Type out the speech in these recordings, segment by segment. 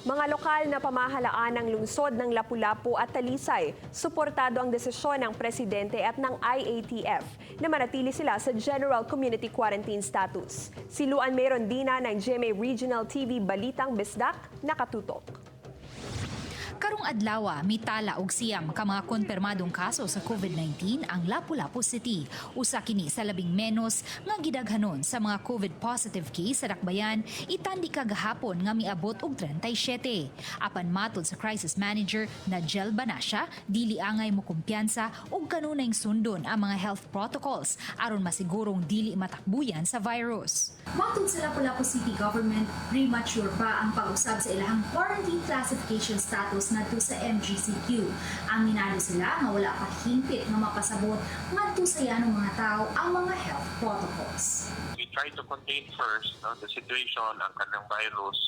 Mga lokal na pamahalaan ng lungsod ng Lapu-Lapu at Talisay, suportado ang desisyon ng presidente at ng IATF na manatili sila sa General Community Quarantine status. Si Luan Merondina ng GMA Regional TV Balitang Bisdak, nakatutok. Karong adlawa, mitala og 9 ka mga konfirmadong kaso sa COVID-19 ang Lapu-Lapu City. Usa kini sa labing menos nga gidaghanon sa mga COVID positive case sa dakbayan, itandi kagahapon nga miabot og 37. Apan matod sa crisis manager na Jel Banasya, dili angay mo kumpiyansa ug kanunayng sundon ang mga health protocols aron masigurong dili matakbuyan sa virus. Matod sa Lapu-Lapu City Government, premature pa ang pag-usab sa ilahang quarantine classification status ngadto sa MGCQ. Aminado sila nga wala pa hingpit nga mapasabot ngadto sa yanong mga tao ang mga health protocols. We try to contain first, no, the situation, ang kanang virus.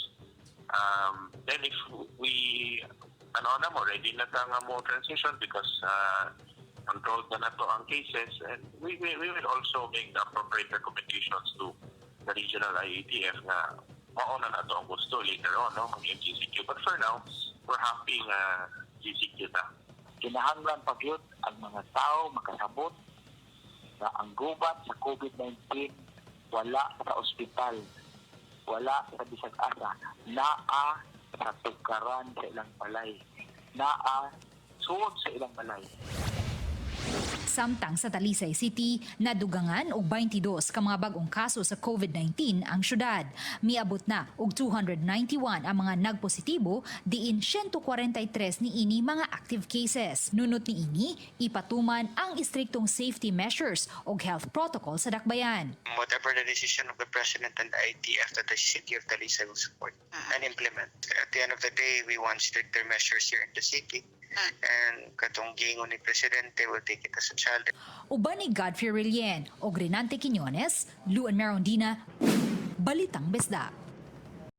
Then if we, ano na mo, ready na ta nga mo transition because controlled na nato ang cases, and we will also make the appropriate recommendations to the regional IATF nga mao na nato ang gusto later on, no, mag MGCQ. But for now, we're happy nga GCQ ta. Kinahanglan pa gyud ang mga tao makasabot na ang gubat sa COVID-19 wala sa ospital, wala sa bisag asa, naa sa tukaran sa ilang balay, naa suod sa ilang balay. Samtang sa Talisay City, nadugangan og 22 ka mga bag-ong kaso sa COVID-19 ang syudad. Miabot na og 291 ang mga nagpositibo, diin 143 ni ini mga active cases. Nunot ni ini, ipatuman ang istriktong safety measures og health protocol sa dakbayan. Whatever the decision of the president and the IATF, that the city of Talisay will support and implement. At the end of the day, we want stricter measures here in the city. And katong giingon ni Presidente, will take it as a challenge. Uban ni Godfrey Relien o Grenante Quiñones, Luan Merondina, Balitang Bisdak.